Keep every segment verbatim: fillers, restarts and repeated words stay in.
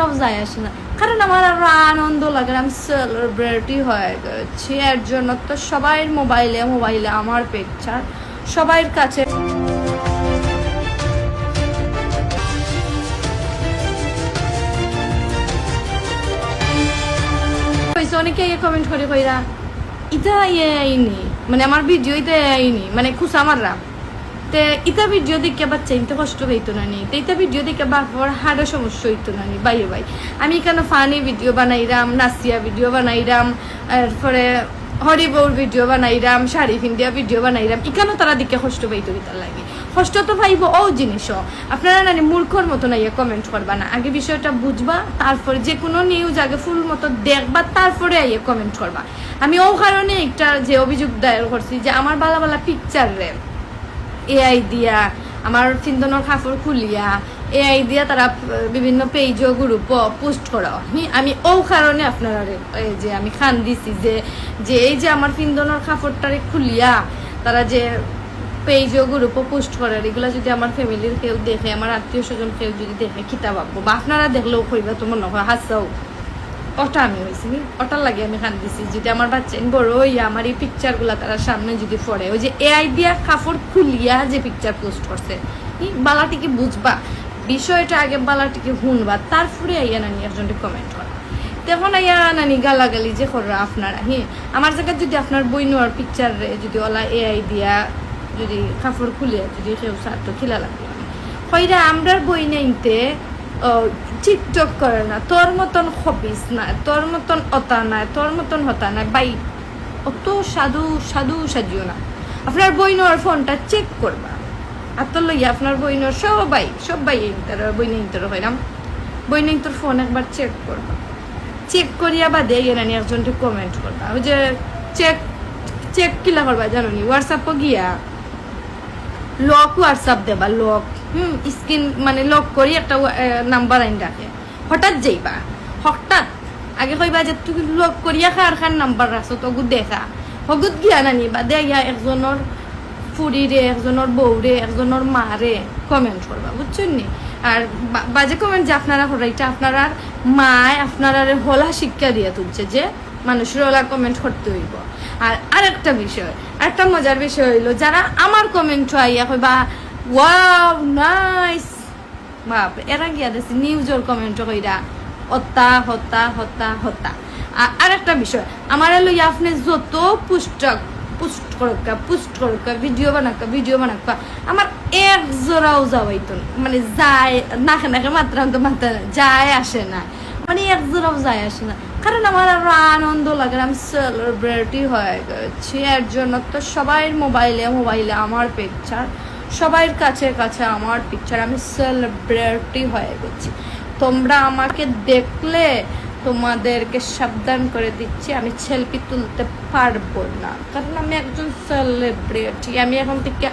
সব যায় আসে না, কারণ আমার আরো আনন্দ লাগে, আমি সেলিব্রিটি হয়ে গেছি। এর জন্য তো সবাই মোবাইলে মোবাইলে আমার পিকচার, সবার কাছে। অনেকে কমেন্ট করে কইরা, "ইতা এআই নি, মানে আমার ভিডিও ইতা এআই নি, মানে খুসা মাররা।" তে ইতা ভিডিও দেখিয়া বাচ্চাইন্তে কষ্ট পাইতো না নি? তে ইতা ভিডিও দেখিয়া বাপর হাড়ে সমস্যা হইতো না নি? ভাই ও ভাই, আমি এখানে ফানি ভিডিও বানাইরাম, নাচিয়া ভিডিও বানাইরাম, এরপরে হরিবৌর ভিডিও বানাইরাম, শাড়ি পিন্দিয়া ভিডিও বানাইরাম, ইখানো তারা দেখিয়া কষ্ট পাইতো কিতার লাগি? কষ্ট তো পাইবো ও জিনিসও। আপনারা নানি মূর্খর মতন আইয়া কমেন্ট করবা না, আগে বিষয়টা বুঝবা, তারপরে যে কোনো নিউজ আগে ফুল মতো দেখবা, তারপরে আইয়া কমেন্ট করবা। আমি ও কারণে একটা যে অভিযোগ দায়ের করছি যে আমার বালা বালা পিকচার রে এআই দিয়া, আমার ফিন্দনর কাপড় খুলিয়া এআই দিয়া তারা, আহ, বিভিন্ন পেজও গ্রুপও পোস্ট করা। হি, আমি ও কারণে আপনারা যে আমি খান দিছি যে, যে এই যে আমার ফিন্দনর কাপড়টারে খুলিয়া তারা যে পেজও গ্রুপও পোস্ট করার, এগুলা যদি আমার ফ্যামিলির কেউ দেখে, আমার আত্মীয় স্বজন কেউ যদি দেখে, কিতা ভাববো? বা আপনারা দেখলেও কইবা তো মনে হয় হাসাও। ওটা আমি হয়েছি নি, ওটার লাগে আমি খান দিছি। যদি আমার বাচ্চাইন বড় হইয়া আমার এই পিকচারগুলা তারা সামনে যদি পড়ে, ওই যে এআই দিয়া কাপড় খুলিয়া যে পিকচার পোস্ট করছে, ই বালাটিকে বুঝবা, বিষয়টা আগে বালাটিকে হুনবা, তারপরে আইয়া নানি একজনকে কমেন্ট করা। তখন আইয়া নানি গালাগালি যে কররা আপনারা, হি, আমার জায়গায় যদি আপনার বইনর পিকচার রে যদি ওলা এআই দিয়া যদি কাপড় খুলিয়া যদি কেউ সারতো, কিলা লাগবে? কইরা আমরার বইনাইন্তে টিকটক করে না, তোর মতন খবিস না, তোর মতন অতা না, তোর মতন হতা না, ভাই। অত সাধু সাধু সাজিও না। আপনার বইনর ফোনটা চেক করবা, আতর লইয়া আপনার বইনর সবাই, সবাই ইন্তর, বইনাইন্তর কইরাম, বইনাইন্তর ফোন একবার চেক করবা। চেক করিয়া বাদে ইয়ে নানি একজনকে কমেন্ট করবা। ওই যে চেক, চেক কিলা করবা জানো নি? হোয়াটসঅ্যাপও গিয়া লক হোয়াটসঅ্যাপ দেবা, লক, হুম, স্ক্রিন মানে লক করি একটা নাম্বার আইন রাখে, হঠাৎ যাইবা, হঠাৎ আগে কইবা যে তুই লক করিয়া কার কার নাম্বার রাখছো, তগু দেখা, হগুত গিয়া নানি বাদে আইয়া একজনর ফুরিরে, একজনর বউরে, একজনর মারে কমেন্ট করবা, বুঝছেন নি? আর বা-, বাজে কমেন্ট যে আপনারা কররা, এটা আপনারার মায় আপনারারে হলা শিক্ষা দিয়া তুলছে যে মানুষের হলা কমেন্ট করতে হইব। আর আরেকটা বিষয়, আরেকটা মজার বিষয় হইলো, যারা আমার কমেন্ট আইয়া কইবা, "ওয়াও, নাইস", বাপ, এরা গিয়া দেখছি নিউজর কমেন্ট কইরা, "হতা, হতা, হতা, হতা।" আর আরেকটা বিষয়, আমারে লইয়া আপনি যত পোস্ট, পোস্ট করুক্কা, পোস্ট করুক্কা, ভিডিও বানাক্কা, ভিডিও বানাক্কা, আমার এক জোড়াও যাওয়াইতো না। মানে যায়, নাকে নাকে মাত্রাম তো মাত্রা যায় আসে না, মানে এক জোড়াও যায় আসে না, কারণ আমার আরো আনন্দ লাগে, আমি সেলিব্রিটি হয়ে গেছি। এর জন্য তো সবাই মোবাইলে মোবাইলে আমার পিকচার, সবার কাছে কাছে আমার পিকচার, আমি সেলিব্রিটি হয়ে গেছি। তোমরা আমাকে দেখলে তোমাদেরকে সাবধান করে দিচ্ছি, আমি সেলফি তুলতে পারবো না, কারণ আমি একজন সেলিব্রিটি। আমি এখন থেকে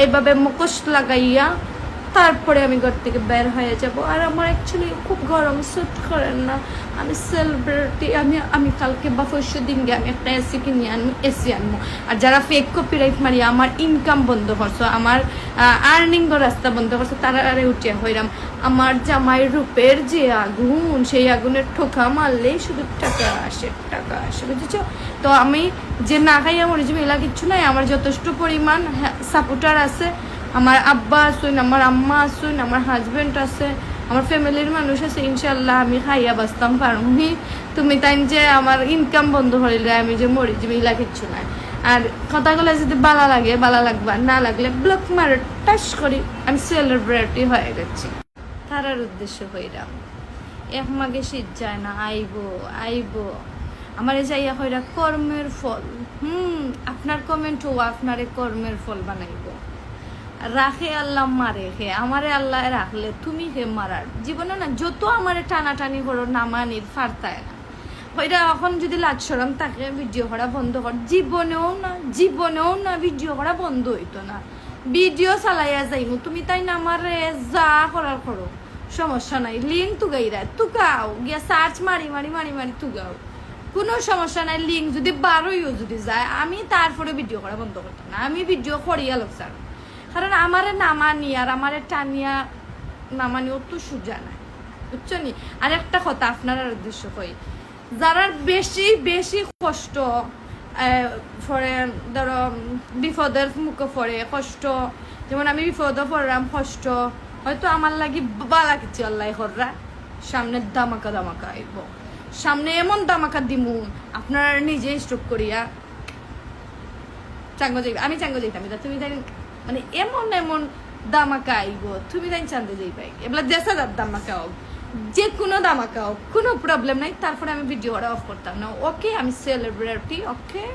এইভাবে মুখোশ লাগাইয়া তারপরে আমি ঘর থেকে বের হয়ে যাব। আর আমার অ্যাকচুয়ালি খুব গরম স্যুট করেন না, আমি সেলিব্রিটি। আমি আমি কালকে বা পরশু দিন গিয়ে আমি একটা এসি কিনে আনবো, এসি আনবো। আর যারা ফেক কপিরাইট মারিয়া আমার ইনকাম বন্ধ করছো, আমার আর্নিং রাস্তা বন্ধ করছো, তারারে উঠিয়া কইরাম, আমার জামাই রূপের যে আগুন, সেই আগুনের ঠোকা মারলেই শুধু টাকা আসে, টাকা আসে, বুঝেছো? তো আমি যে না খাইয়া মরি যাবো, এলা কিচ্ছু নাই। আমার যথেষ্ট পরিমাণ সাপোর্টার আছে, আমার আব্বা আছইন, আমার আম্মা আছইন, আমার হাজবেন্ড আছে, আমার ফ্যামিলির মানুষ আছে। ইনশাল্লাহ আমি খাইয়া বাঁচতাম পারুম। হি, তুমি তাইন যে আমার ইনকাম বন্ধ করিলে আমি যে মরি যাবো, এলা কিচ্ছু নাই। আর কথাগুলো যদি বালা লাগে, বালা লাগবা, না লাগলে ব্লক মারো, টাস করি। আমি সেলিব্রিটি হয়ে গেছি। তারার উদ্দেশ্য কইরাম, এক মাঘে শীত যায় না, আইবো, আইবো। আমারে যাইয়া কইরা কর্মের ফল। হুম, আপনার কমেন্টও আপনারে কর্মের ফল বানাইবো। রাখে আল্লাহ, মারে কে, আমারে আল্লাহ রাখলে তুমি কে মারার? জীবনে না, যত আমারে টানাটানি করো, না মানির, ফারতায় না। কইরা এখন যদি লাজ শরম থাকে, ভিডিও করা বন্ধ কর। জীবনেও না, জীবনেও না, ভিডিও করা বন্ধ হইতো না। ভিডিও চালাইয়া যাইমু, তুমি তাইন আমারে যা করার করো, সমস্যা নাই। লিঙ্ক তুগাইরা, তুগাও, গিয়া সার্চ মারি মারি মারি মারি তুগাও, কোনো সমস্যা নাই। লিঙ্ক যদি বারোইও যদি যায়, আমি তারপরে ভিডিও করা বন্ধ করতাম না, আমি ভিডিও করিয়া লোক স্যার। কারণ আমারে না মানি আর আমারে টানিয়া না মানি অত সুজা নাই। বুঝছো নি? আর একটা কথা আপনারার উদ্দেশ্য কই, যারার বেশি বেশি কষ্ট, আহ, পড়ে, ধরো, উম, বিপদের মুখে পড়ে কষ্ট, যেমন আমি বিপদে পড়লাম কষ্ট, হয়তো আমার লাগি বালা কিছু আল্লাহ কররা, সামনে ধামাকা ধামাকা আইব, সামনে এমন ধামাকা দিমু আপনারা নিজে স্টপ করিয়া চাঙ্গো যাইবা, আমি চাঙ্গো যাইতাম, এটা তুমি তাই মানে এমন এমন ধামাকা আইব, তুমি তাই চান্দে যাইবাই। এগুলা দেশ হাজার ধামাকা হোক, যে কোনো ধামাকা হোক, কোনো প্রবলেম নাই। তারপরে আমি ভিডিওটা অফ করতাম না। ওকে, আমি সেলিব্রিটি, ওকে।